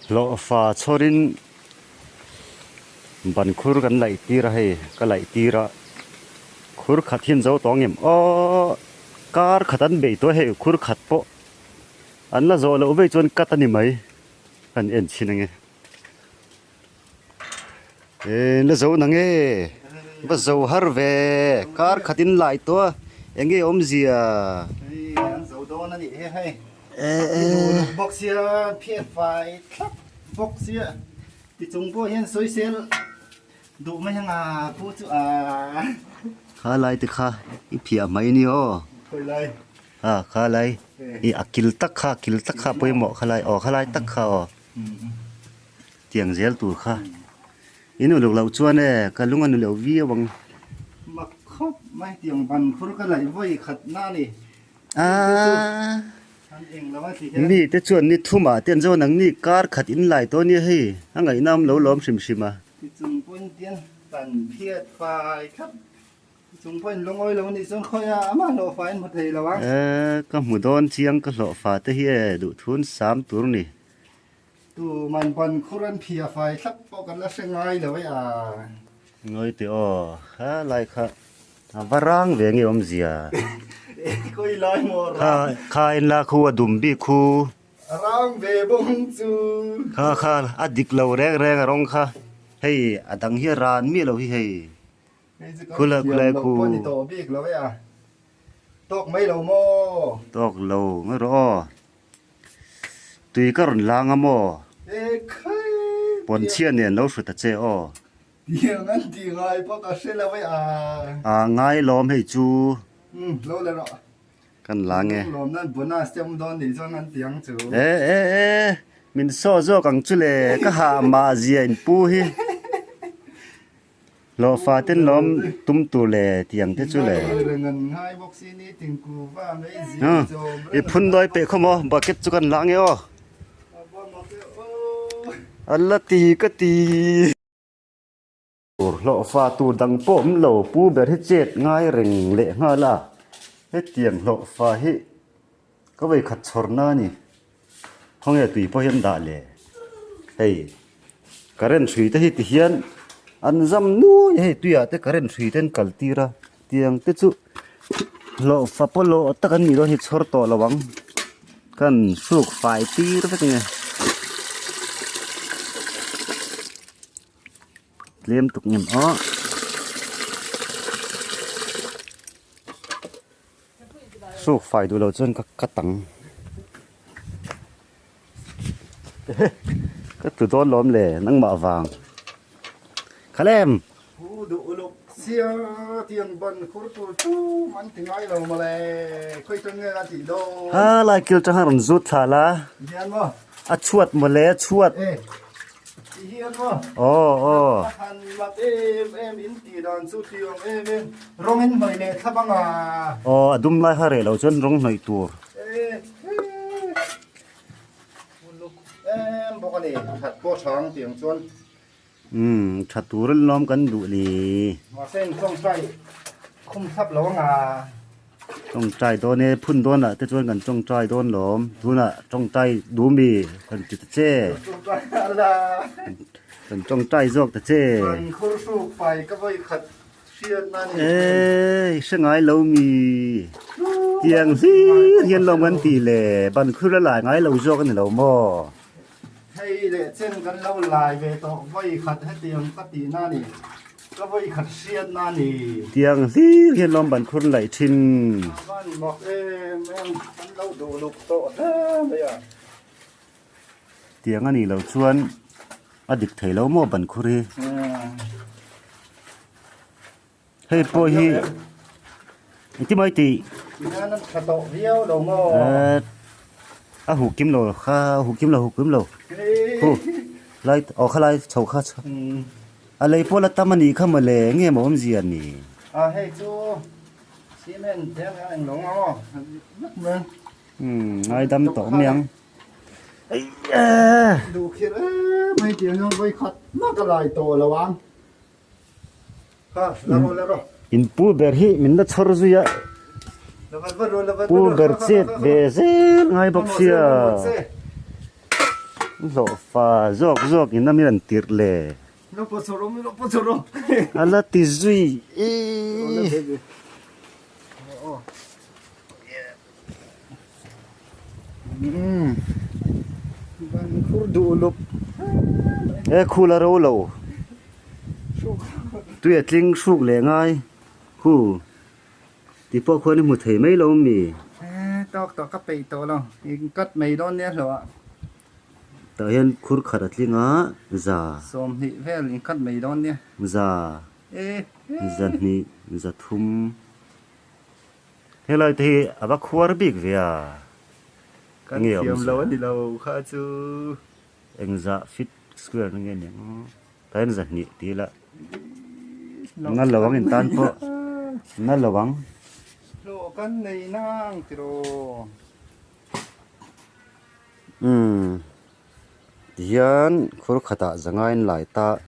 Hlawhfa chhawrin ban khur kan laih tir a hei ka laih tir a khur khat hi an zo tawh ang em aww kar khat an bei tawh a hei khur khat pawh an la zawh loh vei chuan cut a ni mai kan en chhin ange eh la zo na nge va zo har ve kar khat in lai tawh a eng nge awmzia. Hei an zo dawn a nih hi hei. I duh luk bawk sia phiat fai thlap bawk sia ti chung pawh hian sawisel duh mai anga pu chu a. Kha lai te kha i phiah mai ni aw. Khawi lai. A kha lai i a kil tak kha kil tak kha pawimawh kha lai aw kha lai tak kha aw tiang zel tur kha in uluk loh chuan e ka lung a ni lo viau ang. Mak khawp mai tiang ban khur ka laih vawi khat na a ni. Mi te chuan ni thumah te an zawn ang ni kar khat in lai tawh ania hei a ngaihna awm lo lawm hrim hrim a. Tichung pawhin tian kan phiat fai thlap tichung pawhin lungawi lo nih chuan khawiah amah hlawh fai an hmu thei lo ang. Ka hmu dawn chiang ka hlawh fa te hi e duhthun sam tur ni. Tuman ban khur an phia fai thlap pawh kan la hre ngai lo e a. Ngawi teh aw, kha lai kha a va rang ve nge awmzia. Khawi lai maw rang. Kha en la khu a dum bik khu. A rang ve bawng chu. Kha kha a dik lo reng reng a rawng kha hei a dang hi a ran miah lo hi hei. Hei chu kan thiam loh pawh ni tawh bik lo e a. Tawk mai lo maw? Tawk lo mai rawh aw. Tui ka rawn lang a maw? Pawnchhia nen lo hru ta che aw. Tiang an ti ngai pawh ka hre lo e a. A ngai lawm hei chu. Umm lo le rawh. Kan lang e. Lawm nan bonus te awm dawn nih chuan an ti ang chu. E e e min saw zawk ang chu le ka hah mah zia in pu hi. Hlawhfa ten lawm tum tur le tih ang te chu le. I phun dawi peh khaw maw bucket chu kan lah nge aw. A la ti ka ti. Tur hlawhfa tur dang pawh awm lo pu ber hi chet ngai reng leh nghal a. Hetiang hlawhfa hi ka vawikhat chhawr na a ni. Khawnge tui pawh hi an dah le? Hei current hrui te hi ti hian an zam nuai a hei tuiah te current hrui te an kal tir a tiang te chu hlawhfa pawlawh tak an nih dawn hi chhawr tawh lo ang kan hruk fai tir vek ang e tlem tuk ngem aw. Hruk fai duh loh chuan ka cut ang. Ka tlu dawn lawm le nangmah vang. Khalem! Pu duh uluk sia tiang ban khur tur chu man ti ngai lo mawle khawi tan nge a tih dawn. Ha lai kil tang a rawn zut thla la. Hian maw? A chhuat mawle a chhuat. E. Ti hian maw? Aw aw. A han mat em em in tih dan chu ti awm em em. Rawng in hnawih leh thlap ang a. Aw a dum lai kha reh loh chuan rawng hnawih tur. E he. Uluk em bawk a ni. That pawh tha ang tih ang chuan. Umm tha tur in lawm kan duh ni. Mahse in tawngtai khum thlap lo ang a. Tawngtai dawn e phun dawn ah te chuan kan tawngtai dawn lawm. Tunah tawngtai duh mi kan ti ta che. Tawngtai ala. Kan tawngtai zawk ta che. Kan khur hruk fai ka vawi khat Eii hre ngai lo mi tiang hlir hian lawm kan tih le ban khur a lai ngai lo zawk a ni lo maw? Hei leh chen kan lo lai ve tawh vawi khat hetiang ka tih na ni ka vawi khat hriat na ni. Tiang hlir hian lawm ban khur laih thin. A van mak em em kan lo duh luk tawh hle mai a. Tiang a nih loh chuan a dik thei lo maw ban khur hi. Hei pawh hi engti mai tih a huh kim lo kha a huh kim lo huh kim lo huh lai aw khalai chho kha a lei pawh la tam a nih kha mawle eng nge maw awmzia ni. Umm ngaidam tawh mai ang. Duh khirh em mai tih ang hian vawi khat hmak a lai tawh lo ang. Ha la rawh la rawh. In pu ber hi min la chhawr zui a. Pu ber chet ve zel ngai bawk sia. Hlawhfa zawk zawk in a mi rawn tirh le. A la ti zui ih. E khul a ro lo. Tui a tling hruk leh ngai. Khu ti pawh khuan i hmu thei mai lo mi. Tawk tawh ka peih tawh lo. In cut mai dawn nia hlawh ah. Tah hian khur khat a tling a, za. 20 vel in cut mai dawn nia. Za. 200, 300. Helai te hi a va khuar bik ve a. Kan thiam lo a ni lo kha chu. Engzah feet square na nge niang tah hian 200 ti ila. Na lo ang in tan pawh na lo ang. Hlawh kan nei nang tiraw. Umm tihian khur khatah zangain lai ta.